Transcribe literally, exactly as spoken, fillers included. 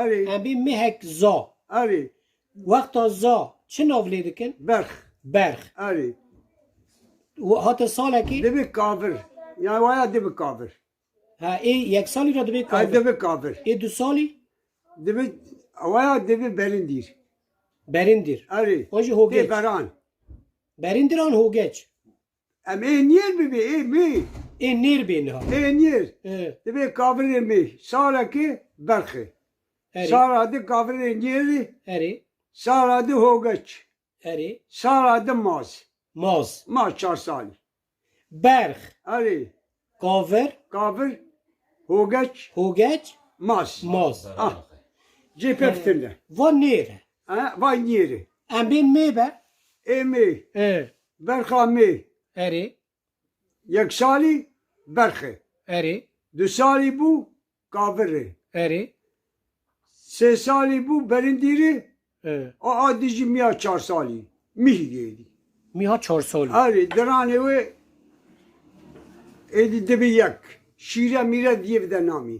Erê. Em bê mehek za. Erê. Wexta za çi nav lê dikin? Berx. Berx. Erê. Û hate salekê? Dibe kavir. Yani waya dibe kavir. Ha, ê yek salî re dibe kavir. Dibe kavir. Ê du salî? Dibe, waya dibe berindîr. Berindîr. Erê. O jî hogeç. Tê beran. Berindîr an hogeç? Em ê nêr bibê, ê mê. Ê nêr bê niha. Ê nêr. Ê. Dibe kavirê mê. Salekê berxê. Erê. Sala di kavirê nêrê. Erê. Sala di hogeç. Erê. Sala di maz. Maz. Maz çar salî. Berx. Erê. Kavir. Kavir. Hogeç. Hogeç. Maz. Maz. Ah. Cê peftin de. Va nêr e. Ha, vay nêrê. Em bên mê be. Ê mê. E. Berxa mê. Erê. Yek salî berxê. Erê. Du salî bû kavirê. Erê. Sê salî bû berindîrê. E. A, a dijî miya çar salî. Mîh gêdî. Miha çar salî. Erê, diranê wê êdî dibi yek. Şîre mîre diyê de namî.